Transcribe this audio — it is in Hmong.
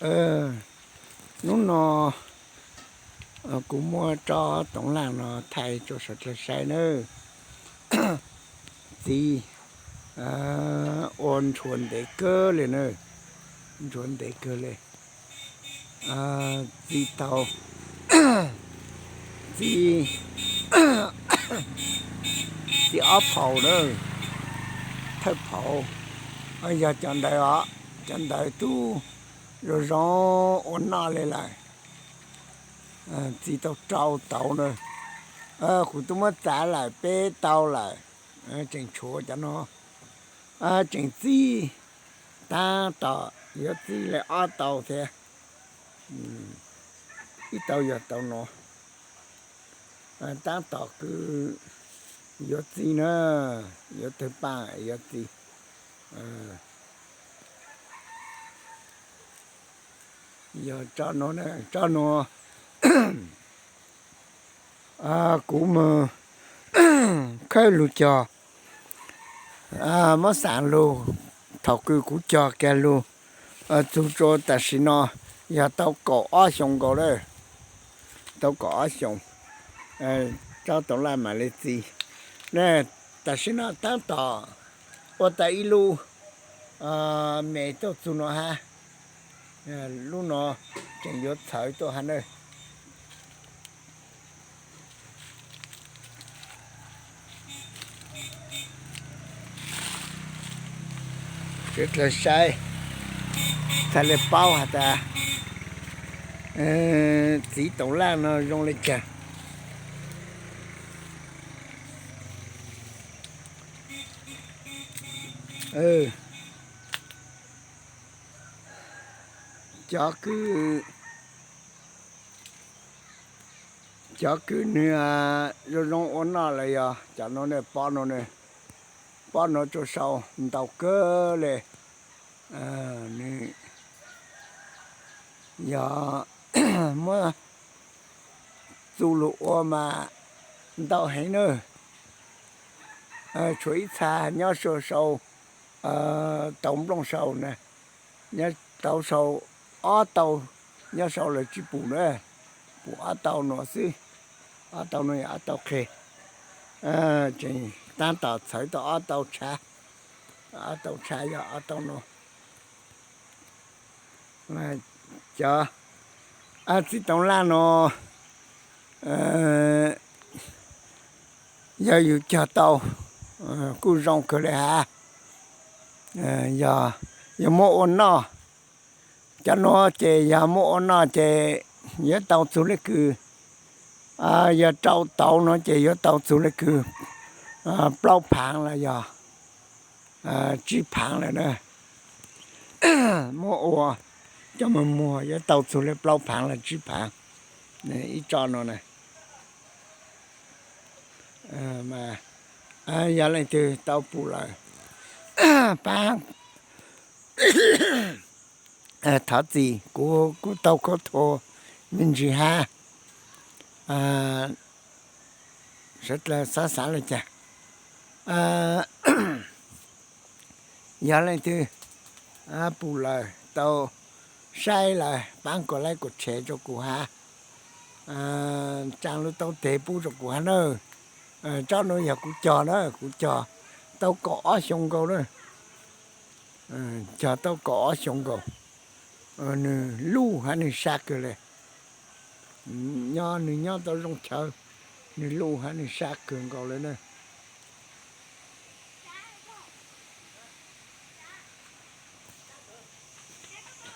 Hnub no kuv muab tsob toov laj no thaij rau sawv dlawg saib nawb. Txiv ua ntshua ntev kawg li na, ntshua ntev kawg li. Txiv tau, txiv, txiv ob phaum na, thawj phaum yog cov ntawd os, cov ntawd tub zoo zoo ua noj li lawm. Txiv tau rau tauv na, kuv twb muab txav lawm peb tau lawm, tseem tshuav cov no, tseem txi, tab tom yuav txi li ob tau thiab. Ib tau yog tau no, tab tom kwv yuav txi na, yuav tawg paj yuav txi. Yog tsob no, tsob no kuv mus khawb lug cog, muab xav lug, thaum kws kuv cog kiag lug txug rua tam sim no yog tau kaum ob xyoos nkaus lawm, tau kaum ob xyoos, tsob toov laj mam li txi. Tam sim no tab tom ua tau ib lub me tuaj txug no hab, lub no tseem yuav txhawv tuaj hab na. Sawv dlawg saib, txhaj le paub has tas txiv toov laj no zoo le caag. Cov kws, cov kws nwg zoo zoo ua noj lawm yog cov no, pob no, pob no rua sau ntau kawg le. Nwg yog muab txu lug ua mas ntau heev na. Tshuav ib txha nyob sau, tau nplooj sau na, nyob tau sau ob tau, nyob sau lawv tsi pum na, pum ob tau no xwb, ob tau no yog ob tau qhe, tseem tab tom txhawv tau ob tau tshav, ob tau tshav yog ob tau no. Cov txiv toov laj no yog yus cog tau kuj zoo kawg le hab, yog muab ua noj. Cov nuav ces yog muab ua noj ces yuav tau txug le kws, yog rau tauv no ces yuav tau txug le kws plaub phaav los yog tsib phaav lawm na. Muab ua coj mus muag yuav tau txug le plaub phaav los tsib phaav ib tsob no na. Yog leej twg tau pum lawm, paab thov txim, kuv kuj tau khaub thuas me ntsis hab. Sawv dlawg xav xav le caag, yog leej twg pum lawm tau saib lawm paab kuas laib kuas tshev rua kuv hab, tsaa lub taub teg pub rua kuv hab na. Tsob nuav yog kuv cog na, kuv cog tau kaum ob xyoo nkaus na, cog tau kaum ob xyoo nkaus. Nwg luj hab nwg sab kawg le, nyob nwg nyob tau zoo chaw, nwg luj hab nwg sab kawg nkaus le na.